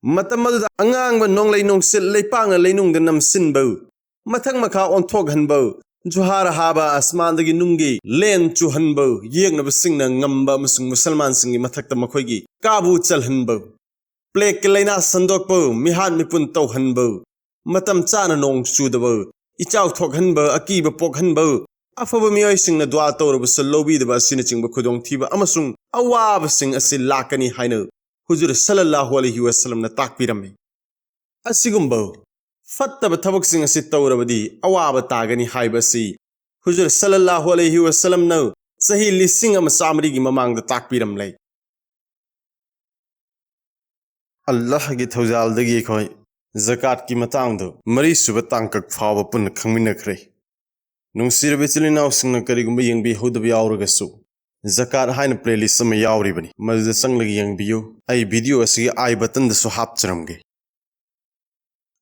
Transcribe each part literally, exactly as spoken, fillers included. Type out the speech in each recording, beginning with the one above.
ꯃꯇꯝ ꯑꯗꯨꯗ ꯑꯉꯥꯡꯕ ꯅꯣꯡꯂꯩ ꯅꯨꯡꯁꯤꯠ ꯂꯩꯄꯥꯛꯅ ꯂꯩꯅꯨꯡꯗ ꯅꯝꯁꯤꯟꯕ, ꯃꯊꯛ ꯃꯈꯥ ꯑꯣꯟꯊꯣꯛꯍꯟꯕ, ꯖꯨꯍꯥꯔ ꯍꯥꯕ ꯑꯁꯃꯥꯟꯗꯒꯤ ꯅꯨꯡꯒꯤ ꯂꯦꯟ ꯆꯨꯍꯟꯕ, ꯌꯦꯛꯅꯕꯁꯤꯡꯅ ꯉꯝꯕ ꯑꯃꯁꯨꯡ ꯃꯨꯁꯜꯃꯥꯟꯁꯤꯡꯒꯤ ꯃꯊꯛꯇ ꯃꯈꯣꯏꯒꯤ ꯀꯥꯕꯨ ꯆꯜꯍꯟꯕ, ꯄ꯭ꯂꯦꯒꯀꯤ ꯂꯥꯏꯅꯥ ꯁꯟꯗꯣꯛꯄ, ꯃꯤꯍꯥꯠ ꯃꯤꯄꯨꯟ ꯇꯧꯍꯟꯕ, ꯃꯇꯝ ꯆꯥꯅ ꯅꯣꯡ ꯆꯨꯗꯕ, ꯏꯆꯥꯎ ꯊꯣꯛꯍꯟꯕ, ꯑꯀꯤꯕ ꯄꯣꯛꯍꯟꯕ, ꯑꯐꯕ ꯃꯤꯑꯣꯏꯁꯤꯡꯅ ꯗꯨꯋꯥ ꯇꯧꯔꯕꯁꯨ ꯂꯧꯕꯤꯗꯕ ꯑꯁꯤꯅꯆꯤꯡꯕ ꯈꯨꯗꯣꯡꯊꯤꯕ ꯑꯃꯁꯨꯡ ꯑꯋꯥꯕꯁꯤꯡ ꯑꯁꯤ ꯂꯥꯛꯀꯅꯤ ꯍꯥꯏꯅ ꯍꯨꯖꯨꯔ ꯁꯜꯂꯜꯂꯥꯍꯨ ꯑꯂꯩꯍꯤ ꯋꯁꯜꯂꯝꯅ ꯇꯥꯛꯄꯤꯔꯝꯃꯤ꯫ ꯑꯁꯤꯒꯨꯝꯕ ꯐꯠꯇꯕ ꯊꯕꯛꯁꯤꯡ ꯑꯁꯤ ꯇꯧꯔꯕꯗꯤ ꯑꯋꯥꯕ ꯇꯥꯒꯅꯤ ꯍꯥꯏꯕ ꯑꯁꯤ ꯍꯨꯖꯨꯔ ꯁꯜꯂꯜꯂꯥꯍꯨ ꯑꯂꯩꯍꯤ ꯋꯁꯜꯂꯝꯅ ꯆꯍꯤ ꯂꯤꯁꯤꯡ ꯑꯃ ꯆꯥꯃꯔꯤꯒꯤ ꯃꯃꯥꯡꯗ ꯇꯥꯛꯄꯤꯔꯝꯂꯦ꯫ ꯑꯜꯂꯥꯍꯒꯤ ꯊꯧꯖꯥꯜꯗꯒꯤ ꯑꯩꯈꯣꯏ ꯖꯀꯥꯠꯀꯤ ꯃꯇꯥꯡꯗ ꯃꯔꯤꯁꯨꯕ ꯇꯥꯡꯀꯛ ꯐꯥꯎꯕ ꯄꯨꯟꯅ ꯈꯪꯃꯤꯟꯅꯈ꯭ꯔꯦ꯫ ꯅꯨꯡꯁꯤꯔꯕ ꯏꯆꯤꯜ ꯏꯅꯥꯎꯁꯤꯡꯅ ꯀꯔꯤꯒꯨꯝꯕ ꯌꯦꯡꯕꯤꯍꯧꯗꯕ ꯌꯥꯎꯔꯒꯁꯨ, ꯖꯀꯥꯠ ꯍꯥꯏꯅ playlist ꯑꯃ ꯌꯥꯎꯔꯤꯕꯅꯤ, ꯃꯗꯨꯗ ꯆꯪꯂꯒ ꯌꯦꯡꯕꯤꯌꯨ꯫ ꯑꯩ video ꯑꯁꯤꯒꯤ I buttonꯗꯁꯨ ꯍꯥꯞꯆꯔꯝꯒꯦ꯫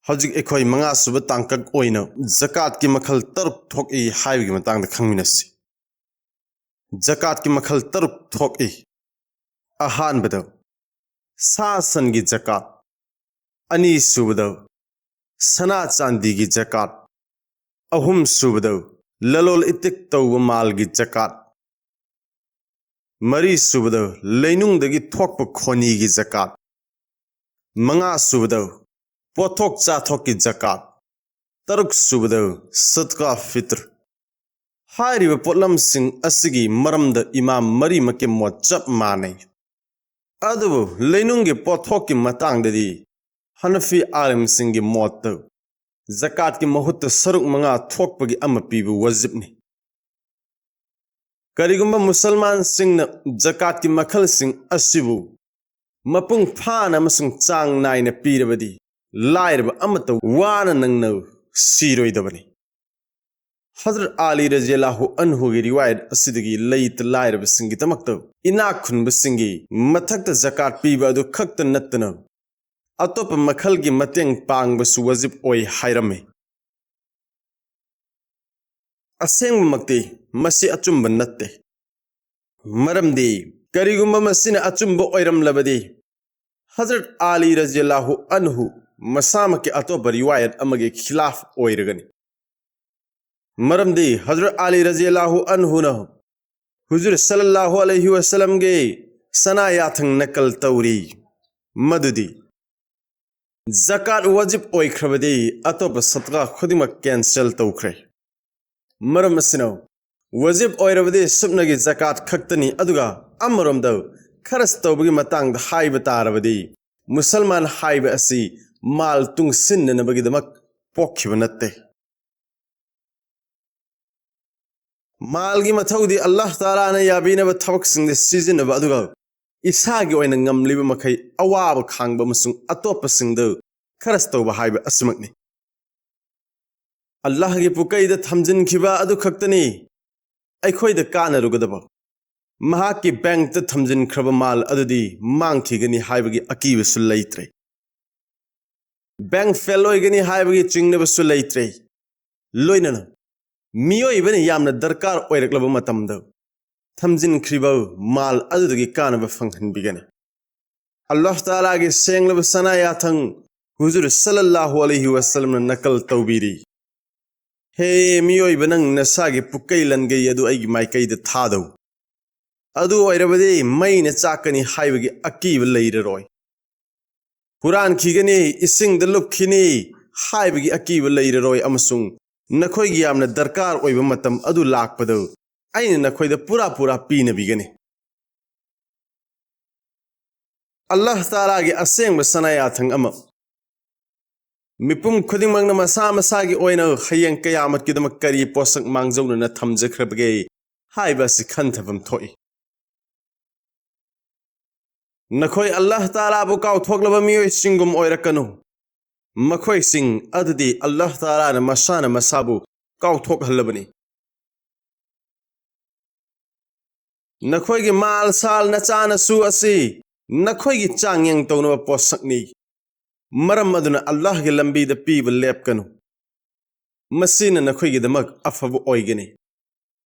ꯍꯧꯖꯤꯛ ꯑꯩꯈꯣꯏ ꯃꯉꯥꯁꯨꯕ ꯇꯥꯡꯀꯛ ꯑꯣꯏꯅ ꯖꯀꯥꯠꯀꯤ ꯃꯈꯜ ꯇꯔꯨꯛ ꯊꯣꯛꯏ ꯍꯥꯏꯕꯒꯤ ꯃꯇꯥꯡꯗ ꯈꯪꯃꯤꯟꯅꯁꯤ꯫ ꯖꯀꯥꯠꯀꯤ ꯃꯈꯜ ꯇꯔꯨꯛ ꯊꯣꯛꯏ꯫ ꯑꯍꯥꯟꯕꯗ ꯁꯥ ꯁꯟꯒꯤ ꯖꯀꯥꯠ, ꯑꯅꯤꯁꯨꯕꯗ ꯁꯅꯥ ꯆꯥꯟꯗꯤꯒꯤ ꯖꯀꯥꯠ, ꯑꯍꯨꯝꯁꯨꯕꯗ ꯂꯂꯣꯜ ꯏꯇꯤꯛ ꯇꯧꯕ ꯃꯥꯜꯒꯤ ꯖꯀꯥꯠ, ꯃꯔꯤꯁꯨꯕꯗ ꯂꯩꯅꯨꯡꯗꯒꯤ ꯊꯣꯛꯄ ꯈꯣꯅꯤꯒꯤ ꯖꯀꯥꯠ, ꯃꯉꯥꯁꯨꯕꯗ ꯄꯣꯠꯊꯣꯛ ꯆꯥꯊꯣꯛꯀꯤ ꯖꯀꯥꯠ, ꯇꯔꯨꯛꯁꯨꯕꯗ ꯁꯗꯀꯥ ꯐꯤꯇ꯭ꯔ꯫ ꯍꯥꯏꯔꯤꯕ ꯄꯣꯠꯂꯝꯁꯤꯡ ꯑꯁꯤꯒꯤ ꯃꯔꯝꯗ ꯏꯃꯥꯝ ꯃꯔꯤꯃꯛꯀꯤ ꯃꯣꯠ ꯆꯞ ꯃꯥꯟꯅꯩ꯫ ꯑꯗꯨꯕꯨ ꯂꯩꯅꯨꯡꯒꯤ ꯄꯣꯠꯊꯣꯛꯀꯤ ꯃꯇꯥꯡꯗꯗꯤ ꯍꯅꯐꯤ ꯑꯥꯂꯤꯝꯁꯤꯡꯒꯤ ꯃꯣꯠꯇ ꯖꯀꯥꯠꯀꯤ ꯃꯍꯨꯠꯇ ꯁꯔꯨꯛ ꯃꯉꯥ ꯊꯣꯛꯄꯒꯤ ꯑꯃ ꯄꯤꯕ ꯋꯥꯖꯤꯕꯅꯤ꯫ ꯀꯔꯤꯒꯨꯝꯕ ꯃꯨꯁꯜꯃꯥꯟꯁꯤꯡꯅ ꯖꯀꯥꯠꯀꯤ ꯃꯈꯜꯁꯤꯡ ꯑꯁꯤꯕꯨ ꯃꯄꯨꯡ ꯐꯥꯅ ꯑꯃꯁꯨꯡ ꯆꯥꯡ ꯅꯥꯏꯅ ꯄꯤꯔꯕꯗꯤ, ꯂꯥꯏꯔꯕ ꯑꯃꯠꯇ ꯋꯥꯅ ꯅꯪꯅ ꯁꯤꯔꯣꯏꯗꯕꯅꯤ꯫ ꯍꯖꯔꯠ ꯑꯂꯤ ꯔꯖꯤꯌꯜꯂꯥꯍꯨ ꯑꯟꯍꯨꯒꯤ ꯔꯤꯋꯥꯌꯠ ꯑꯁꯤꯗꯒꯤ ꯂꯩꯇ ꯂꯥꯏꯔꯕꯁꯤꯡꯒꯤꯗꯃꯛꯇ ꯏꯅꯥꯛ ꯈꯨꯟꯕꯁꯤꯡꯒꯤ ꯃꯊꯛꯇ ꯖꯀꯥꯠ ꯄꯤꯕ ꯑꯗꯨ ꯈꯛꯇ ꯅꯠꯇꯅ, ꯑꯇꯣꯞꯄ ꯃꯈꯜꯒꯤ ꯃꯇꯦꯡ ꯄꯥꯡꯕꯁꯨ ꯋꯥꯖꯤꯕ ꯑꯣꯏ ꯍꯥꯏꯔꯝꯃꯤ꯫ ꯑꯁꯦꯡꯕꯃꯛꯇꯤ ꯃꯁꯤ ꯑꯆꯨꯝꯕ ꯅꯠꯇꯦ꯫ ꯃꯔꯝꯗꯤ ꯀꯔꯤꯒꯨꯝꯕ ꯃꯁꯤꯅ ꯑꯆꯨꯝꯕ ꯑꯣꯏꯔꯝꯂꯕꯗꯤ, ꯍꯖꯔꯠ ꯑꯂꯤ ꯔꯖꯤꯌꯜꯂꯥꯍꯨ ꯑꯟꯍꯨ ꯃꯁꯥꯃꯛꯀꯤ ꯑꯇꯣꯞꯄ ꯔꯤꯋꯥꯌꯠ ꯑꯃꯒꯤ ꯈꯤꯂꯥꯐ ꯑꯣꯏꯔꯒꯅꯤ꯫ ꯃꯔꯝꯗꯤ ꯍꯖꯔꯠ ꯑꯂꯤ ꯔꯖꯤꯌꯜꯂꯥꯍꯨ ꯑꯟꯍꯨꯅ ꯍꯨꯖꯨꯔ ꯁꯜꯂꯜꯂꯥꯍꯨ ꯑꯂꯩꯍꯤ ꯋꯁꯜꯂꯝꯒꯤ ꯁꯅꯥ ꯌꯥꯊꯪ ꯅꯀꯜ ꯇꯧꯔꯤ, ꯃꯗꯨꯗꯤ ꯖꯀꯥꯠ ꯋꯥꯖꯤꯕ ꯑꯣꯏꯈ꯭ꯔꯕꯗꯤ ꯑꯇꯣꯞꯄ ꯁꯗꯀꯥ ꯈꯨꯗꯤꯡꯃꯛ ꯀꯦꯟꯁꯦꯜ ꯇꯧꯈ꯭ꯔꯦ꯫ ꯃꯔꯝ ꯑꯁꯤꯅ, ꯋꯥꯖꯤꯕ ꯑꯣꯏꯔꯕꯗꯤ ꯁꯨꯞꯅꯒꯤ ꯖꯀꯥꯠ ꯈꯛꯇꯅꯤ, ꯑꯗꯨꯒ ꯑꯃꯔꯣꯝꯗ ꯈꯔꯁ ꯇꯧꯕꯒꯤ ꯃꯇꯥꯡꯗ ꯍꯥꯏꯕ ꯇꯥꯔꯕꯗꯤ, ꯃꯨꯁꯜꯃꯥꯟ ꯍꯥꯏꯕ ꯑꯁꯤ ꯃꯥꯜ ꯇꯨꯡꯁꯤꯟꯅꯅꯕꯒꯤꯗꯃꯛ ꯄꯣꯛꯈꯤꯕ ꯅꯠꯇꯦ꯫ ꯃꯥꯜꯒꯤ ꯃꯊꯧꯗꯤ ꯑꯜꯂꯥꯍ ꯇꯥꯂꯥꯅ ꯌꯥꯕꯤꯅꯕ ꯊꯕꯛꯁꯤꯡꯗ ꯁꯤꯖꯤꯟꯅꯕ, ꯑꯗꯨꯒ ꯏꯁꯥꯒꯤ ꯑꯣꯏꯅ ꯉꯝꯂꯤꯕ ꯃꯈꯩ ꯑꯋꯥꯕ ꯈꯥꯡꯕ ꯑꯃꯁꯨꯡ ꯑꯇꯣꯞꯄꯁꯤꯡꯗ ꯈꯔꯁ ꯇꯧꯕ ꯍꯥꯏꯕ ꯑꯁꯤꯃꯛꯅꯤ꯫ ꯑꯜꯂꯥꯍꯒꯤ ꯄꯨꯀꯩꯗ ꯊꯝꯖꯤꯟꯈꯤꯕ ꯑꯗꯨ ꯈꯛꯇꯅꯤ ꯑꯩꯈꯣꯏꯗ ꯀꯥꯟꯅꯔꯨꯒꯗꯕ꯫ ꯃꯍꯥꯛꯀꯤ ꯕꯦꯡꯛꯇ ꯊꯝꯖꯤꯟꯈ꯭ꯔꯕ ꯃꯥꯜ ꯑꯗꯨꯗꯤ ꯃꯥꯡꯈꯤꯒꯅꯤ ꯍꯥꯏꯕꯒꯤ ꯑꯀꯤꯕꯁꯨ ꯂꯩꯇ꯭ꯔꯦ꯫ ꯕꯦꯡꯛ ꯐꯦꯜ ꯑꯣꯏꯒꯅꯤ ꯍꯥꯏꯕꯒꯤ ꯆꯤꯡꯅꯕꯁꯨ ꯂꯩꯇ꯭ꯔꯦ꯫ ꯂꯣꯏꯅꯅ ꯃꯤꯑꯣꯏꯕꯅ ꯌꯥꯝꯅ ꯗꯔꯀꯥꯔ ꯑꯣꯏꯔꯛꯂꯕ ꯃꯇꯝꯗ ꯊꯝꯖꯤꯟꯈ꯭ꯔꯤꯕ ꯃꯥꯜ ꯑꯗꯨꯗꯒꯤ ꯀꯥꯟꯅꯕ ꯐꯪꯍꯟꯕꯤꯒꯅꯤ꯫ ꯑꯜꯂꯥꯍ ꯇꯥꯂꯥꯒꯤ ꯁꯦꯡꯂꯕ ꯁꯅꯥ ꯌꯥꯊꯪ ꯍꯨꯖꯨꯔ ꯁꯜꯂꯜꯂꯥꯍꯨ ꯑꯂꯩꯍꯤ ꯋꯁꯜꯂꯝꯅ ꯅꯀꯜ ꯇꯧꯕꯤꯔꯤ, "ꯍꯦ ꯃꯤꯑꯣꯏꯕ, ꯅꯪ ꯅꯁꯥꯒꯤ ꯄꯨꯛꯀꯩ ꯂꯟꯒꯩ ꯑꯗꯨ ꯑꯩꯒꯤ ꯃꯥꯏꯀꯩꯗ ꯊꯥꯗꯧ꯫ ꯑꯗꯨ ꯑꯣꯏꯔꯕꯗꯤ ꯃꯩꯅ ꯆꯥꯛꯀꯅꯤ ꯍꯥꯏꯕꯒꯤ ꯑꯀꯤꯕ ꯂꯩꯔꯔꯣꯏ꯫ ꯍꯨꯔꯥꯟꯈꯤꯒꯅꯤ, ꯏꯁꯤꯡꯗ ꯂꯨꯞꯈꯤꯅꯤ ꯍꯥꯏꯕꯒꯤ ꯑꯀꯤꯕ ꯂꯩꯔꯔꯣꯏ, ꯑꯃꯁꯨꯡ ꯅꯈꯣꯏꯒꯤ ꯌꯥꯝꯅ ꯗꯔꯀꯥꯔ ꯑꯣꯏꯕ ꯃꯇꯝ ꯑꯗꯨ ꯂꯥꯛꯄꯗ ꯑꯩꯅ ꯅꯈꯣꯏꯗ ꯄꯨꯔꯥ ꯄꯨꯔꯥ ꯄꯤꯅꯕꯤꯒꯅꯤ"꯫ ꯑꯜꯂꯥꯍ ꯇꯥꯂꯥꯒꯤ ꯑꯁꯦꯡꯕ ꯁꯅꯥ ꯌꯥꯊꯪ ꯑꯃ꯫ ꯃꯤꯄꯨꯝ ꯈꯨꯗꯤꯡꯃꯛꯅ ꯃꯁꯥ ꯃꯁꯥꯒꯤ ꯑꯣꯏꯅ ꯍꯌꯦꯡ ꯀꯌꯥꯃꯠꯀꯤꯗꯃꯛ ꯀꯔꯤ ꯄꯣꯠꯁꯛ ꯃꯥꯡꯖꯧꯅꯅ ꯊꯝꯖꯈ꯭ꯔꯕꯒꯦ ꯍꯥꯏꯕ ꯑꯁꯤ ꯈꯟꯊꯐꯝ ꯊꯣꯛꯏ꯫ ꯅꯈꯣꯏ ꯑꯜꯂꯥꯍ ꯇꯥꯂꯥꯕꯨ ꯀꯥꯎꯊꯣꯛꯂꯕ ꯃꯤꯑꯣꯏꯁꯤꯡꯒꯨꯝ ꯑꯣꯏꯔꯛꯀꯅꯨ꯫ ꯃꯈꯣꯏꯁꯤꯡ ꯑꯗꯨꯗꯤ ꯑꯜꯂꯥꯍ ꯇꯥꯂꯥꯅ ꯃꯁꯥꯅ ꯃꯁꯥꯕꯨ ꯀꯥꯎꯊꯣꯛꯍꯜꯂꯕꯅꯤ꯫ ꯅꯈꯣꯏꯒꯤ ꯃꯥꯜ ꯁꯥꯜ ꯅꯆꯥꯅꯁꯨ ꯑꯁꯤ ꯅꯈꯣꯏꯒꯤ ꯆꯥꯡꯌꯦꯡ ꯇꯧꯅꯕ ꯄꯣꯠꯁꯛꯅꯤ꯫ ꯃꯔꯝ ꯑꯗꯨꯅ ꯑꯜꯂꯥꯍꯒꯤ ꯂꯝꯕꯤꯗ ꯄꯤꯕ ꯂꯦꯞꯀꯅꯨ꯫ ꯃꯁꯤꯅ ꯅꯈꯣꯏꯒꯤꯗꯃꯛ ꯑꯐꯕ ꯑꯣꯏꯒꯅꯤ꯫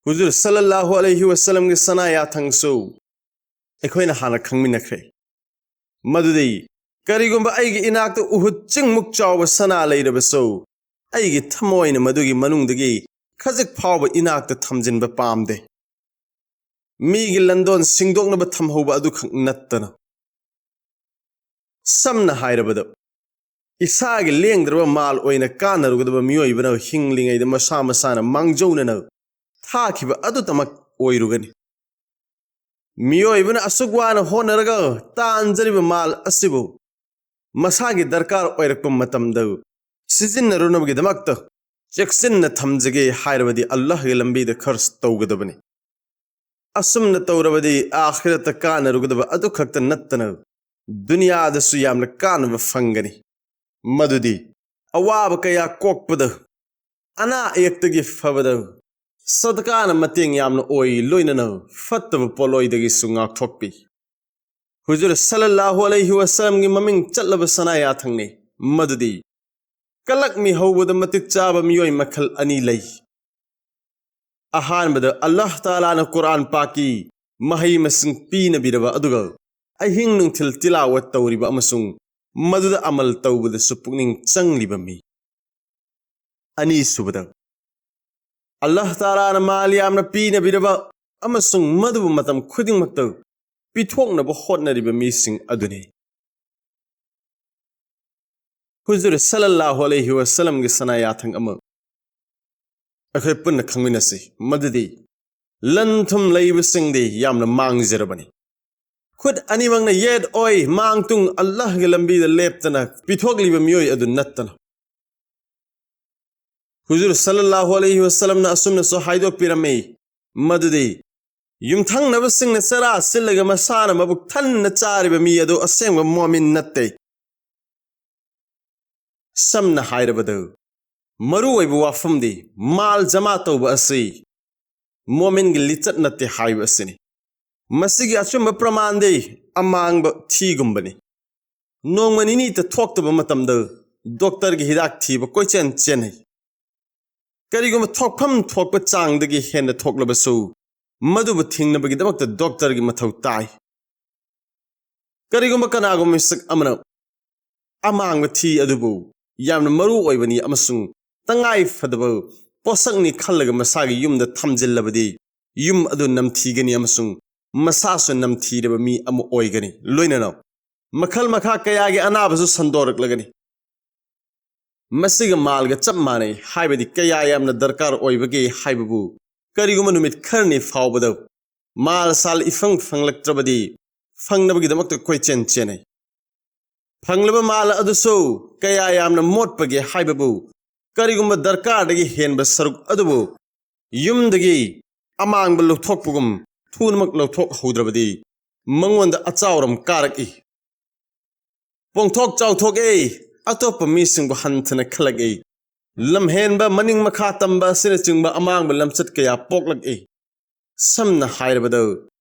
ꯍꯨꯖꯨꯔ ꯁꯜꯂꯜꯂꯥꯍꯨ ꯑꯂꯩꯍꯤ ꯋꯁꯜꯂꯝꯒꯤ ꯁꯅꯥ ꯌꯥꯊꯪꯁꯨ ꯑꯩꯈꯣꯏꯅ ꯍꯥꯟꯅ ꯈꯪꯃꯤꯟꯅꯈ꯭ꯔꯦ꯫ ꯃꯗꯨꯗꯤ, ꯀꯔꯤꯒꯨꯝꯕ ꯑꯩꯒꯤ ꯏꯅꯥꯛꯇ ꯎꯍꯨꯗ ꯆꯤꯡꯃꯨꯛ ꯆꯥꯎꯕ ꯁꯅꯥ ꯂꯩꯔꯕꯁꯨ, ꯑꯩꯒꯤ ꯊꯃꯣꯏꯅ ꯃꯗꯨꯒꯤ ꯃꯅꯨꯡꯗꯒꯤ ꯈꯖꯤꯛ ꯐꯥꯎꯕ ꯏꯅꯥꯛꯇ ꯊꯝꯖꯤꯟꯕ ꯄꯥꯝꯗꯦ꯫ ꯃꯤꯒꯤ ꯂꯟꯗꯣꯟ ꯁꯤꯡꯗꯣꯛꯅꯕ ꯊꯝꯍꯧꯕ ꯑꯗꯨꯈꯛ ꯅꯠꯇꯅ, ꯁꯝꯅ ꯍꯥꯏꯔꯕꯗ, ꯏꯁꯥꯒꯤ ꯂꯦꯡꯗ꯭ꯔꯕ ꯃꯥꯜ ꯑꯣꯏꯅ ꯀꯥꯟꯅꯔꯨꯒꯗꯕ ꯃꯤꯑꯣꯏꯕꯅ ꯍꯤꯡꯂꯤꯉꯩꯗ ꯃꯁꯥ ꯃꯁꯥꯅ ꯃꯥꯡꯖꯧꯅꯅ ꯊꯥꯈꯤꯕ ꯑꯗꯨꯇꯃꯛ ꯑꯣꯏꯔꯨꯒꯅꯤ꯫ ꯃꯤꯑꯣꯏꯕꯅ ꯑꯁꯨꯛ ꯋꯥꯅ ꯍꯣꯠꯅꯔꯒ ꯇꯥꯟꯖꯔꯤꯕ ꯃꯥꯜ ꯑꯁꯤꯕꯨ ꯃꯁꯥꯒꯤ ꯗꯔꯀꯥꯔ ꯑꯣꯏꯔꯛꯄ ꯃꯇꯝꯗ ꯁꯤꯖꯤꯟꯅꯔꯨꯅꯕꯒꯤꯗꯃꯛꯇ ꯆꯦꯛꯁꯤꯟꯅ ꯊꯝꯖꯒꯦ ꯍꯥꯏꯔꯕꯗꯤ, ꯑꯜꯂꯥꯍꯒꯤ ꯂꯝꯕꯤꯗ ꯈꯔꯆ ꯇꯧꯒꯗꯕꯅꯤ꯫ ꯑꯁꯨꯝꯅ ꯇꯧꯔꯕꯗꯤ ꯑꯥꯈꯤꯔꯠꯇ ꯀꯥꯟꯅꯔꯨꯒꯗꯕ ꯑꯗꯨꯈꯛꯇ ꯅꯠꯇꯅ, ꯗꯨꯅꯤꯌꯥꯗꯁꯨ ꯌꯥꯝꯅ ꯀꯥꯟꯅꯕ ꯐꯪꯒꯅꯤ꯫ ꯃꯗꯨꯗꯤ, ꯑꯋꯥꯕ ꯀꯌꯥ ꯀꯣꯛꯄꯗ, ꯑꯅꯥ ꯑꯌꯦꯛꯇꯒꯤ ꯐꯕꯗ ꯁꯗꯀꯥꯅ ꯃꯇꯦꯡ ꯌꯥꯝꯅ ꯑꯣꯏ, ꯂꯣꯏꯅꯅ ꯐꯠꯇꯕ ꯄꯣꯠꯂꯣꯏꯗꯒꯤꯁꯨ ꯉꯥꯛꯊꯣꯛꯄꯤ꯫ ꯍꯨꯖꯨꯔ ꯁꯜꯂꯜꯂꯥꯍꯨ ꯑꯂꯩꯍꯤ ꯋꯁꯜꯂꯝꯒꯤ ꯃꯃꯤꯡ ꯆꯠꯂꯕ ꯁꯅꯥ ꯌꯥꯊꯪꯅꯤ꯫ ꯃꯗꯨꯗꯤ, ꯀꯂꯛꯃꯤ ꯍꯧꯕꯗ ꯃꯇꯤꯛ ꯆꯥꯕ ꯃꯤꯑꯣꯏ ꯃꯈꯜ ꯑꯅꯤ ꯂꯩ꯫ ꯑꯍꯥꯟꯕꯗ, ꯑꯜꯂꯥꯍ ꯇꯥꯂꯥꯅ ꯀꯨꯔꯥꯟ ꯄꯥꯛꯀꯤ ꯃꯍꯩ ꯃꯁꯤꯡ ꯄꯤꯅꯕꯤꯔꯕ, ꯑꯗꯨꯒ ꯑꯍꯤꯡ ꯅꯨꯡꯊꯤꯜ ꯇꯤꯂꯥꯋꯠ ꯇꯧꯔꯤꯕ ꯑꯃꯁꯨꯡ ꯃꯗꯨꯗ ꯑꯃꯜ ꯇꯧꯕꯗꯁꯨ ꯄꯨꯛꯅꯤꯡ ꯆꯪꯂꯤꯕ ꯃꯤ꯫ ꯑꯅꯤꯁꯨꯕꯗ, ꯑꯜꯂꯥꯍ ꯇꯥꯂꯥꯅ ꯃꯥꯜ ꯌꯥꯝꯅ ꯄꯤꯅꯕꯤꯔꯕ ꯑꯃꯁꯨꯡ ꯃꯗꯨꯕꯨ ꯃꯇꯝ ꯈꯨꯗꯤꯡꯃꯛꯇ ꯄꯤꯊꯣꯛꯅꯕ ꯍꯣꯠꯅꯔꯤꯕ ꯃꯤꯁꯤꯡ ꯑꯗꯨꯅꯤ꯫ ꯍꯨꯖꯨꯔ ꯁꯜꯂꯜꯂꯥꯍꯨ ꯑꯂꯩꯍꯤ ꯋꯁꯜꯂꯝꯒꯤ ꯁꯅꯥ ꯌꯥꯊꯪ ꯑꯃ ꯑꯩꯈꯣꯏ ꯄꯨꯟꯅ ꯈꯪꯃꯤꯟꯅꯁꯤ, ꯃꯗꯨꯗꯤ, ꯂꯟ ꯊꯨꯝ ꯂꯩꯕꯁꯤꯡꯗꯤ ꯌꯥꯝꯅ ꯃꯥꯡꯖꯔꯕꯅꯤ꯫ ꯈꯨꯠ ꯑꯅꯤꯃꯛꯅ ꯌꯦꯠ ꯑꯣꯏ ꯃꯥꯡ ꯇꯨꯡ ꯑꯜꯂꯥꯍꯒꯤ ꯂꯝꯕꯤꯗ ꯂꯦꯞꯇꯅ ꯄꯤꯊꯣꯛꯂꯤꯕ ꯃꯤꯑꯣꯏ ꯑꯗꯨ ꯅꯠꯇꯅ꯫ ꯍꯨꯖꯨꯔ ꯁꯜꯂꯜꯂꯥꯍꯨ ꯑꯂꯩꯍꯤ ꯋꯁꯜꯂꯝꯅ ꯑꯁꯨꯝꯅꯁꯨ ꯍꯥꯏꯗꯣꯛꯄꯤꯔꯝꯃꯤ, ꯃꯗꯨꯗꯤ, ꯌꯨꯝꯊꯪꯅꯕꯁꯤꯡꯅ ꯆꯔꯥ ꯁꯤꯜꯂꯒ ꯃꯁꯥꯅ ꯃꯕꯨꯛ ꯊꯟꯅ ꯆꯥꯔꯤꯕ ꯃꯤ ꯑꯗꯨ ꯑꯁꯦꯡꯕ ꯃꯣꯃꯤꯟ ꯅꯠꯇꯦ꯫ ꯁꯝꯅ ꯍꯥꯏꯔꯕꯗ, ꯃꯔꯨꯑꯣꯏꯕ ꯋꯥꯐꯝꯗꯤ, ꯃꯥꯜ ꯖꯃꯥ ꯇꯧꯕ ꯑꯁꯤ ꯃꯣꯃꯤꯟꯒꯤ ꯂꯤꯆꯠ ꯅꯠꯇꯦ ꯍꯥꯏꯕ ꯑꯁꯤꯅꯤ꯫ ꯃꯁꯤꯒꯤ ꯑꯆꯨꯝꯕ ꯄ꯭ꯔꯃꯥꯟꯗꯤ ꯑꯃꯥꯡꯕ ꯊꯤꯒꯨꯝꯕꯅꯤ꯫ ꯅꯣꯡꯃ ꯅꯤꯅꯤꯇ ꯊꯣꯛꯇꯕ ꯃꯇꯝꯗ ꯗꯣꯛꯇꯔꯒꯤ ꯍꯤꯗꯥꯛ ꯊꯤꯕ ꯀꯣꯏꯆꯦꯟ ꯆꯦꯟꯅꯩ꯫ ꯀꯔꯤꯒꯨꯝꯕ ꯊꯣꯛꯐꯝ ꯊꯣꯛꯄ ꯆꯥꯡꯗꯒꯤ ꯍꯦꯟꯅ ꯊꯣꯛꯂꯕꯁꯨ, ꯃꯗꯨꯕꯨ ꯊꯤꯡꯅꯕꯒꯤꯗꯃꯛꯇ ꯗꯣꯛꯇꯔꯒꯤ ꯃꯊꯧ ꯇꯥꯏ꯫ ꯀꯔꯤꯒꯨꯝꯕ ꯀꯅꯥꯒꯨꯝꯕ ꯃꯤꯁꯛ ꯑꯃꯅ ꯑꯃꯥꯡꯕ ꯊꯤ ꯑꯗꯨꯕꯨ ꯌꯥꯝꯅ ꯃꯔꯨ ꯑꯣꯏꯕꯅꯤ ꯑꯃꯁꯨꯡ ꯇꯉꯥꯏ ꯐꯗꯕ ꯄꯣꯠꯁꯛꯅꯤ ꯈꯜꯂꯒ ꯃꯁꯥꯒꯤ ꯌꯨꯝꯗ ꯊꯝꯖꯤꯜꯂꯕꯗꯤ, ꯌꯨꯝ ꯑꯗꯨ ꯅꯝꯊꯤꯒꯅꯤ ꯑꯃꯁꯨꯡ ꯃꯁꯥꯁꯨ ꯅꯝꯊꯤꯔꯕ ꯃꯤ ꯑꯃ ꯑꯣꯏꯒꯅꯤ꯫ ꯂꯣꯏꯅꯅ ꯃꯈꯜ ꯃꯈꯥ ꯀꯌꯥꯒꯤ ꯑꯅꯥꯕꯁꯨ ꯁꯟꯗꯣꯔꯛꯂꯒꯅꯤ꯫ ꯃꯁꯤꯒ ꯃꯥꯜꯒ ꯆꯞ ꯃꯥꯟꯅꯩ, ꯍꯥꯏꯕꯗꯤ ꯀꯌꯥ ꯌꯥꯝꯅ ꯗꯔꯀꯥꯔ ꯑꯣꯏꯕꯒꯦ ꯍꯥꯏꯕꯕꯨ ꯀꯔꯤꯒꯨꯝꯕ ꯅꯨꯃꯤꯠ ꯈꯔꯅꯤ ꯐꯥꯎꯕꯗ ꯃꯥꯜ ꯁꯥꯜ ꯏꯐꯪ ꯐꯪꯂꯛꯇ꯭ꯔꯕꯗꯤ ꯐꯪꯅꯕꯒꯤꯗꯃꯛꯇ ꯀꯣꯏꯆꯦꯟ ꯆꯦꯟꯅꯩ꯫ ꯐꯪꯂꯕ ꯃꯥꯜ ꯑꯗꯨꯁꯨ ꯀꯌꯥ ꯌꯥꯝꯅ ꯃꯣꯠꯄꯒꯦ ꯍꯥꯏꯕꯕꯨ ꯀꯔꯤꯒꯨꯝꯕ ꯗꯔꯀꯥꯔꯗꯒꯤ ꯍꯦꯟꯕ ꯁꯔꯨꯛ ꯑꯗꯨꯕꯨ ꯌꯨꯝꯗꯒꯤ ꯑꯃꯥꯡꯕ ꯂꯧꯊꯣꯛꯄꯒꯨꯝ ꯊꯨꯅꯃꯛ ꯂꯧꯊꯣꯛꯍꯧꯗ꯭ꯔꯕꯗꯤ ꯃꯉꯣꯟꯗ ꯑꯆꯥꯎꯔꯝ ꯀꯥꯔꯛꯏ꯫ ꯄꯣꯡꯊꯣꯛ ꯆꯥꯎꯊꯣꯛꯏ, ꯑꯇꯣꯞꯄ ꯃꯤꯁꯤꯡꯕꯨ ꯍꯟꯊꯅ ꯈꯜꯂꯛꯏ꯫ ꯂꯝꯍꯦꯟꯕ, ꯃꯅꯤꯡ ꯃꯈꯥ ꯇꯝꯕ ꯑꯁꯤꯅꯆꯤꯡꯕ ꯑꯃꯥꯡꯕ ꯂꯝꯆꯠ ꯀꯌꯥ ꯄꯣꯛꯂꯛꯏ꯫ ꯁꯝꯅ ꯍꯥꯏꯔꯕꯗ,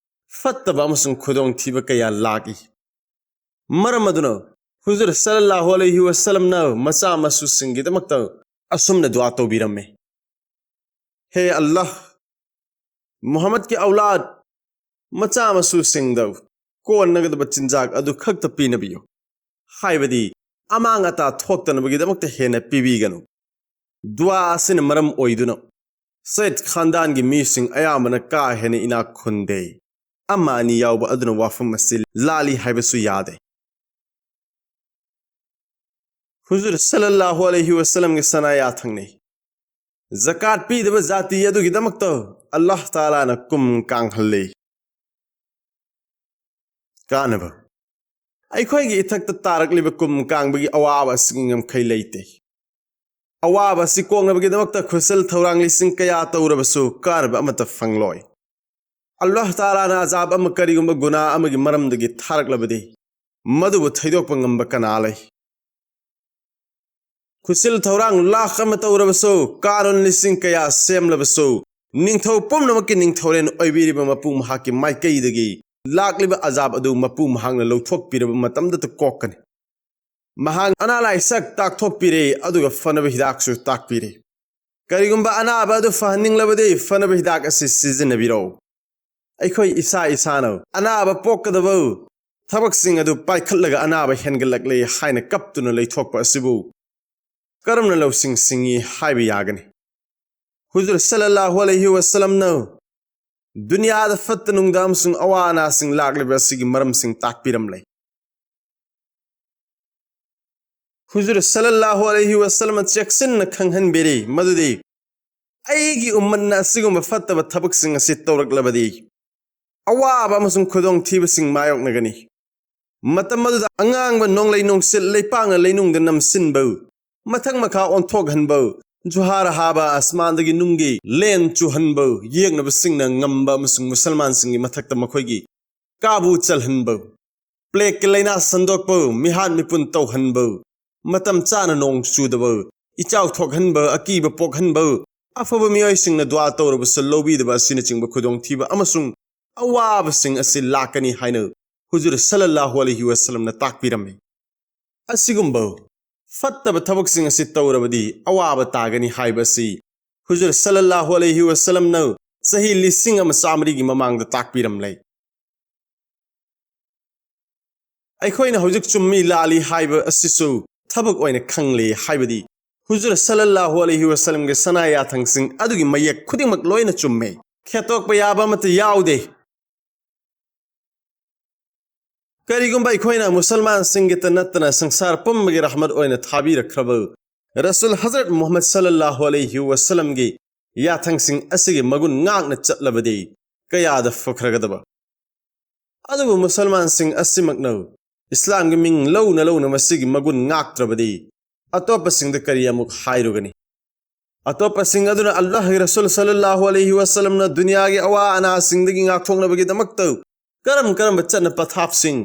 ꯐꯠꯇꯕ ꯑꯃꯁꯨꯡ ꯈꯨꯗꯣꯡꯊꯤꯕ ꯀꯌꯥ ꯂꯥꯛꯏ꯫ ꯃꯔꯝ ꯑꯗꯨꯅ ꯍꯨꯖꯨꯔ ꯁꯜꯂꯜꯂꯥꯍꯨ ꯑꯂꯩꯍꯤ ꯋꯥꯁꯜꯂꯝꯅ ꯃꯆꯥ ꯃꯁꯨꯁꯤꯡꯒꯤꯗꯃꯛꯇ ꯑꯁꯨꯝꯅ ꯗꯨꯋꯥ ꯇꯧꯕꯤꯔꯝꯃꯤ: "ꯍꯦ ꯑꯜꯂꯥꯍ, ꯃꯨꯍꯝꯃꯗꯀꯤ ꯑꯧꯂꯥꯗ, ꯃꯆꯥ ꯃꯁꯨꯁꯤꯡꯗ ꯀꯣꯟꯅꯒꯗꯕ ꯆꯤꯟꯖꯥꯛ ꯑꯗꯨ ꯈꯛꯇ ꯄꯤꯅꯕꯤꯌꯨ, ꯍꯥꯏꯕꯗꯤ ꯑꯃꯥꯡ ꯑꯇꯥ ꯊꯣꯛꯇꯅꯕꯒꯤꯗꯃꯛꯇ ꯍꯦꯟꯅ ꯄꯤꯕꯤꯒꯅꯨ"꯫ ꯗꯨꯋꯥ ꯑꯁꯤꯅ ꯃꯔꯝ ꯑꯣꯏꯗꯨꯅ ꯁꯩꯗ ꯈꯥꯟꯗꯥꯟꯒꯤ ꯃꯤꯁꯤꯡ ꯑꯌꯥꯝꯕꯅ ꯀꯥ ꯍꯦꯟꯅ ꯏꯅꯥꯛ ꯈꯨꯟꯗꯦ꯫ ꯑꯃ ꯑꯅꯤ ꯌꯥꯎꯕ ꯑꯗꯨꯅ ꯋꯥꯐꯝ ꯑꯁꯤ ꯂꯥꯜꯂꯤ ꯍꯥꯏꯕꯁꯨ ꯌꯥꯗꯦ꯫ ꯍꯨꯖꯨꯔ ꯁꯜꯂꯜꯂꯥꯍꯨ ꯑꯂꯩꯍꯤ ꯋꯥꯁꯜꯂꯝꯒꯤ ꯁꯅꯥ ꯌꯥꯊꯪꯅꯤ꯫ ꯖꯀꯥꯠ ꯄꯤꯗꯕ ꯖꯥꯇꯤ ꯑꯗꯨꯒꯤꯗꯃꯛꯇ ꯑꯜꯂꯥꯍ ꯇꯥꯂꯥꯅ ꯀꯨꯝ ꯀꯥꯡꯍꯜꯂꯤ꯫ ꯀꯥꯟꯅꯕ: ꯑꯩꯈꯣꯏꯒꯤ ꯏꯊꯛꯇ ꯇꯥꯔꯛꯂꯤꯕ ꯀꯨꯝ ꯀꯥꯡꯕꯒꯤ ꯑꯋꯥꯕ ꯑꯁꯤꯒꯤ ꯉꯝꯈꯩ ꯂꯩꯇꯦ꯫ ꯑꯋꯥꯕ ꯑꯁꯤ ꯀꯣꯛꯅꯕꯒꯤꯗꯃꯛꯇ ꯈꯨꯠꯁꯦꯜ ꯊꯧꯔꯥꯡ ꯂꯤꯁꯤꯡ ꯀꯌꯥ ꯇꯧꯔꯕꯁꯨ ꯀꯥꯟꯅꯕ ꯑꯃꯠꯇ ꯐꯪꯂꯣꯏ꯫ ꯑꯜꯂꯥꯍ ꯇꯥꯂꯥꯅ ꯑꯖꯥꯕ ꯑꯃ ꯀꯔꯤꯒꯨꯝꯕ ꯒꯨꯅꯥ ꯑꯃꯒꯤ ꯃꯔꯝꯗꯒꯤ ꯊꯥꯔꯛꯂꯕꯗꯤ, ꯃꯗꯨꯕꯨ ꯊꯩꯗꯣꯛꯄ ꯉꯝꯕ ꯀꯅꯥ ꯂꯩ? ꯈꯨꯠꯁꯤꯜ ꯊꯧꯔꯥꯡ ꯂꯥꯈ ꯑꯃ ꯇꯧꯔꯕꯁꯨ, ꯀꯥꯅꯨꯟ ꯂꯤꯁꯤꯡ ꯀꯌꯥ ꯁꯦꯝꯂꯕꯁꯨ, ꯅꯤꯡꯊꯧ ꯄꯨꯝꯅꯃꯛꯀꯤ ꯅꯤꯡꯊꯧꯔꯦꯜ ꯑꯣꯏꯕꯤꯔꯤꯕ ꯃꯄꯨ ꯃꯍꯥꯛꯀꯤ ꯃꯥꯏꯀꯩꯗꯒꯤ ꯂꯥꯛꯂꯤꯕ ꯑꯖꯥꯕ ꯑꯗꯨ ꯃꯄꯨ ꯃꯍꯥꯛꯅ ꯂꯧꯊꯣꯛꯄꯤꯔꯕ ꯃꯇꯝꯗꯇ ꯀꯣꯛꯀꯅꯤ꯫ ꯃꯍꯥꯛ ꯑꯅꯥ ꯂꯥꯏꯁꯛ ꯇꯥꯛꯊꯣꯛꯄꯤꯔꯦ, ꯑꯗꯨꯒ ꯐꯅꯕ ꯍꯤꯗꯥꯛꯁꯨ ꯇꯥꯛꯄꯤꯔꯦ꯫ ꯀꯔꯤꯒꯨꯝꯕ ꯑꯅꯥꯕ ꯑꯗꯨ ꯐꯍꯟꯅꯤꯡꯂꯕꯗꯤ, ꯐꯅꯕ ꯍꯤꯗꯥꯛ ꯑꯁꯤ ꯁꯤꯖꯤꯟꯅꯕꯤꯔꯣ꯫ ꯑꯩꯈꯣꯏ ꯏꯁꯥ ꯏꯁꯥꯅ ꯑꯅꯥꯕ ꯄꯣꯛꯀꯗꯕ ꯊꯕꯛꯁꯤꯡ ꯑꯗꯨ ꯄꯥꯏꯈꯠꯂꯒ ꯑꯅꯥꯕ ꯍꯦꯟꯒꯠꯂꯛꯂꯦ ꯍꯥꯏꯅ ꯀꯞꯇꯨꯅ ꯂꯩꯊꯣꯛꯄ ꯑꯁꯤꯕꯨ ꯀꯔꯝꯅ ꯂꯧꯁꯤꯡ ꯁꯤꯡꯏ ꯍꯥꯏꯕ ꯌꯥꯒꯅꯤ? ꯍꯨꯖꯨꯔ ꯁꯜꯂꯜꯂꯥꯍꯨ ꯑꯂꯩꯍꯤ ꯋꯁꯜꯂꯝꯅ ꯗꯨꯅꯤꯌꯥꯗ ꯐꯠꯇ ꯅꯨꯡꯗ ꯑꯃꯁꯨꯡ ꯑꯋꯥ ꯑꯅꯥꯁꯤꯡ ꯂꯥꯛꯂꯤꯕ ꯑꯁꯤꯒꯤ ꯃꯔꯝꯁꯤꯡ ꯇꯥꯛꯄꯤꯔꯝꯂꯦ꯫ ꯍꯨꯖꯨꯔ ꯁꯜꯂꯜꯂꯥꯍꯨ ꯑꯂꯩꯍꯤ ꯋꯁꯜꯂꯝꯅ ꯆꯦꯛꯁꯤꯟꯅ ꯈꯪꯍꯟꯕꯤꯔꯤ ꯃꯗꯨꯗꯤ ꯑꯩꯒꯤ ꯎꯝꯃꯠꯅ ꯑꯁꯤꯒꯨꯝꯕ ꯐꯠꯇꯕ ꯊꯕꯛꯁꯤꯡ ꯑꯁꯤ ꯇꯧꯔꯛꯂꯕꯗꯤ ꯑꯋꯥꯕ ꯑꯃꯁꯨꯡ ꯈꯨꯗꯣꯡꯊꯤꯕꯁꯤꯡ ꯃꯥꯌꯣꯛꯅꯒꯅꯤ꯫ ꯃꯇꯝ ꯑꯗꯨꯗ ꯑꯉꯥꯡꯕ ꯅꯣꯡꯂꯩ ꯅꯨꯡꯁꯤꯠ ꯂꯩꯄꯥꯛꯅ ꯂꯩꯅꯨꯡꯗ ꯅꯝꯁꯤꯟꯕ, ꯃꯊꯛ ꯃꯈꯥ ꯑꯣꯟꯊꯣꯛꯍꯟꯕ, ꯖꯨꯍꯥꯔ ꯍꯥꯕ ꯑꯁꯃꯥꯟꯗꯒꯤ ꯅꯨꯡꯒꯤ ꯂꯦꯟ ꯆꯨꯍꯟꯕ, ꯌꯦꯛꯅꯕꯁꯤꯡꯅ ꯉꯝꯕ ꯑꯃꯁꯨꯡ ꯃꯨꯁꯜꯃꯥꯟꯁꯤꯡꯒꯤ ꯃꯊꯛꯇ ꯃꯈꯣꯏꯒꯤ ꯀꯥꯕꯨ ꯆꯜꯍꯟꯕ, ꯄ꯭ꯂꯦꯒꯀꯤ ꯂꯥꯏꯅꯥ ꯁꯟꯗꯣꯛꯄ, ꯃꯤꯍꯥꯠ ꯃꯤꯄꯨꯟ ꯇꯧꯍꯟꯕ, ꯃꯇꯝ ꯆꯥꯅ ꯅꯣꯡ ꯆꯨꯗꯕ, ꯏꯆꯥꯎ ꯊꯣꯛꯍꯟꯕ, ꯑꯀꯤꯕ ꯄꯣꯛꯍꯟꯕ, ꯑꯐꯕ ꯃꯤꯑꯣꯏꯁꯤꯡꯅ ꯗꯨꯋꯥ ꯇꯧꯔꯕꯁꯨ ꯂꯧꯕꯤꯗꯕ ꯑꯁꯤꯅꯆꯤꯡꯕ ꯈꯨꯗꯣꯡꯊꯤꯕ ꯑꯃꯁꯨꯡ ꯑꯋꯥꯕꯁꯤꯡ ꯑꯁꯤ ꯂꯥꯛꯀꯅꯤ ꯍꯥꯏꯅ ꯍꯨꯖꯨꯔ ꯁꯜꯂꯜꯂꯥꯍꯨ ꯑꯂꯩꯍꯤ ꯋꯁꯜꯂꯝꯅ ꯇꯥꯛꯄꯤꯔꯝꯃꯤ꯫ ꯑꯁꯤꯒꯨꯝꯕ ꯐꯠꯇꯕ ꯊꯕꯛꯁꯤꯡ ꯑꯁꯤ ꯇꯧꯔꯕꯗꯤ ꯑꯋꯥꯕ ꯇꯥꯒꯅꯤ ꯍꯥꯏꯕ ꯑꯁꯤ ꯍꯨꯖꯨꯔ ꯁꯜꯂꯜꯂꯥꯍꯨ ꯑꯂꯩꯍꯤ ꯋꯁꯜꯂꯝꯅ ꯆꯍꯤ ꯂꯤꯁꯤꯡ ꯑꯃ ꯆꯥꯃꯔꯤꯒꯤ ꯃꯃꯥꯡꯗ ꯇꯥꯛꯄꯤꯔꯝꯂꯦ꯫ ꯑꯩꯈꯣꯏꯅ ꯍꯧꯖꯤꯛ ꯆꯨꯝꯃꯤ ꯂꯥꯜꯂꯤ ꯍꯥꯏꯕ ꯑꯁꯤꯁꯨ ꯊꯕꯛ ꯑꯣꯏꯅ ꯈꯪꯂꯦ ꯍꯥꯏꯕꯗꯤ ꯍꯨꯖꯨꯔ ꯁꯜꯂꯜꯂꯥꯍꯨ ꯑꯂꯩꯍꯤ ꯋꯁꯜꯂꯝꯒꯤ ꯁꯅꯥ ꯌꯥꯊꯪꯁꯤꯡ ꯑꯗꯨꯒꯤ ꯃꯌꯦꯛ ꯈꯨꯗꯤꯡꯃꯛ ꯂꯣꯏꯅ ꯆꯨꯝꯃꯦ꯫ ꯈꯦꯠꯇꯣꯛꯄ ꯌꯥꯕ ꯑꯃꯠꯇ ꯌꯥꯎꯗꯦ꯫ ꯀꯔꯤꯒꯨꯝꯕ ꯑꯩꯈꯣꯏꯅ ꯃꯨꯁꯜꯃꯥꯟꯁꯤꯡꯒꯤꯇ ꯅꯠꯇꯅ ꯁꯪꯁꯥꯔ ꯄꯨꯝꯕꯒꯤ ꯔꯍꯃꯠ ꯑꯣꯏꯅ ꯊꯥꯕꯤꯔꯛꯈ꯭ꯔꯕ ꯔꯁꯨꯜ ꯍꯖꯔꯠ ꯃꯨꯍꯝꯃꯗ ꯁꯜꯂꯜꯂꯥꯍꯨ ꯑꯂꯩꯍꯤ ꯋꯁꯜꯂꯝꯒꯤ ꯌꯥꯊꯪꯁꯤꯡ ꯑꯁꯤꯒꯤ ꯃꯒꯨꯟ ꯉꯥꯛꯅ ꯆꯠꯂꯕꯗꯤ ꯀꯌꯥꯗ ꯐꯈ꯭ꯔꯒꯗꯕ꯫ ꯑꯗꯨꯕꯨ ꯃꯨꯁꯜꯃꯥꯟꯁꯤꯡ ꯑꯁꯤꯃꯛꯅ ꯏꯁꯂꯥꯝꯒꯤ ꯃꯤꯡ ꯂꯧꯅ ꯂꯧꯅ ꯃꯁꯤꯒꯤ ꯃꯒꯨꯟ ꯉꯥꯛꯇ꯭ꯔꯕꯗꯤ ꯑꯇꯣꯞꯄꯁꯤꯡꯗ ꯀꯔꯤ ꯑꯃꯨꯛ ꯍꯥꯏꯔꯨꯒꯅꯤ? ꯑꯇꯣꯞꯄꯁꯤꯡ ꯑꯗꯨꯅ ꯑꯜꯂꯥꯍꯒꯤ ꯔꯁꯨꯜ ꯁꯜꯂꯜꯂꯥꯍꯨ ꯑꯂꯩꯍꯤ ꯋꯁꯜꯂꯝꯅ ꯗꯨꯅꯤꯌꯥꯒꯤ ꯑꯋꯥ ꯑꯅꯥꯁꯤꯡꯗꯒꯤ ꯉꯥꯛꯊꯣꯛꯅꯕꯒꯤꯗꯃꯛꯇ ꯀꯔꯝ ꯀꯔꯝꯕ ꯆꯠꯅ ꯄꯊꯥꯞꯁꯤꯡ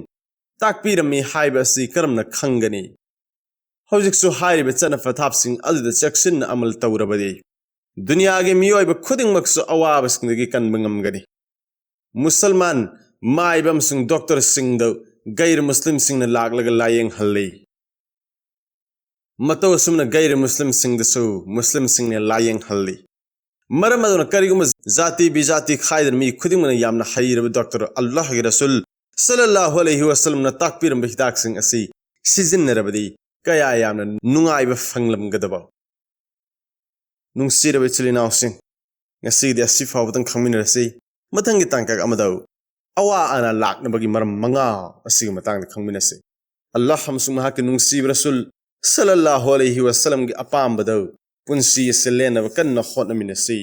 ꯇꯥꯛꯄꯤꯔꯝꯃꯤ ꯍꯥꯏꯕ ꯑꯁꯤ ꯀꯔꯝꯅ ꯈꯪꯒꯅꯤ? ꯍꯧꯖꯤꯛꯁꯨ ꯍꯥꯏꯔꯤꯕ ꯆꯠꯅ ꯄꯊꯥꯞꯁꯤꯡ ꯑꯗꯨꯗ ꯆꯦꯛꯁꯤꯟꯅ ꯑꯃꯜ ꯇꯧꯔꯕꯗꯤ ꯗꯨꯅꯤꯌꯥꯒꯤ ꯃꯤꯑꯣꯏꯕ ꯈꯨꯗꯤꯡꯃꯛꯁꯨ ꯑꯋꯥꯕꯁꯤꯡꯗꯒꯤ ꯀꯟꯕ ꯉꯝꯒꯅꯤ꯫ ꯃꯨꯁꯜꯃꯥꯟ ꯃꯥꯏꯕ ꯑꯃꯁꯨꯡ ꯗꯣꯛꯇꯔꯁꯤꯡꯗ ꯒꯩꯔ ꯃꯨꯁꯂꯤꯝꯁꯤꯡꯅ ꯂꯥꯛꯂꯒ ꯂꯥꯌꯦꯡꯍꯜꯂꯤ꯫ ꯃꯇꯧ ꯑꯁꯨꯝꯅ ꯒꯩꯔ ꯃꯨꯁꯂꯤꯝꯁꯤꯡꯗꯁꯨ ꯃꯨꯁꯂꯤꯝꯁꯤꯡꯅ ꯂꯥꯌꯦꯡꯍꯜꯂꯤ꯫ ꯃꯔꯝ ꯑꯗꯨꯅ ꯀꯔꯤꯒꯨꯝꯕ ꯖꯥꯇꯤ ꯕꯤꯖꯥꯇꯤ ꯈꯥꯏꯗꯅ ꯃꯤ ꯈꯨꯗꯤꯡꯃꯛꯅ ꯌꯥꯝꯅ ꯍꯩꯔꯕ ꯗꯣꯛꯇꯔ ꯑꯜꯂꯥꯍꯒꯤ ꯔꯁꯨꯜ ꯁꯜꯂꯜꯂꯥꯍꯨ ꯑꯂꯩꯍꯤ ꯋꯥꯁꯜꯂꯝꯅ ꯇꯥꯛꯄꯤꯔꯝꯕ ꯍꯤꯗꯥꯛꯁꯤꯡ ꯑꯁꯤ ꯁꯤꯖꯤꯟꯅꯔꯕꯗꯤ ꯀꯌꯥ ꯌꯥꯝꯅ ꯅꯨꯡꯉꯥꯏꯕ ꯐꯪꯂꯝꯒꯗꯕ? ꯅꯨꯡꯁꯤꯔꯕ ꯏꯆꯤꯜ ꯏꯅꯥꯎꯁꯤꯡ, ꯉꯁꯤꯒꯤꯗꯤ ꯑꯁꯤ ꯐꯥꯎꯕꯗꯪ ꯈꯪꯃꯤꯟꯅꯔꯁꯤ꯫ ꯃꯊꯪꯒꯤ ꯇꯥꯡꯀꯛ ꯑꯃꯗ ꯑꯋꯥ ꯑꯅꯥ ꯂꯥꯛꯅꯕꯒꯤ ꯃꯔꯝ ꯃꯉꯥ ꯑꯁꯤꯒꯤ ꯃꯇꯥꯡꯗ ꯈꯪꯃꯤꯟꯅꯁꯤ꯫ ꯑꯜꯂꯥꯍ ꯑꯃꯁꯨꯡ ꯃꯍꯥꯛꯀꯤ ꯅꯨꯡꯁꯤꯕ ꯔꯁꯨꯜ ꯁꯜꯂꯜꯂꯥꯍꯨ ꯑꯂꯩꯍꯤ ꯋꯥꯁꯜꯂꯝꯒꯤ ꯑꯄꯥꯝꯕꯗ ꯄꯨꯟꯁꯤ ꯑꯁꯤ ꯂꯦꯟꯅꯕ ꯀꯟꯅ ꯍꯣꯠꯅꯃꯤꯟꯅꯁꯤ꯫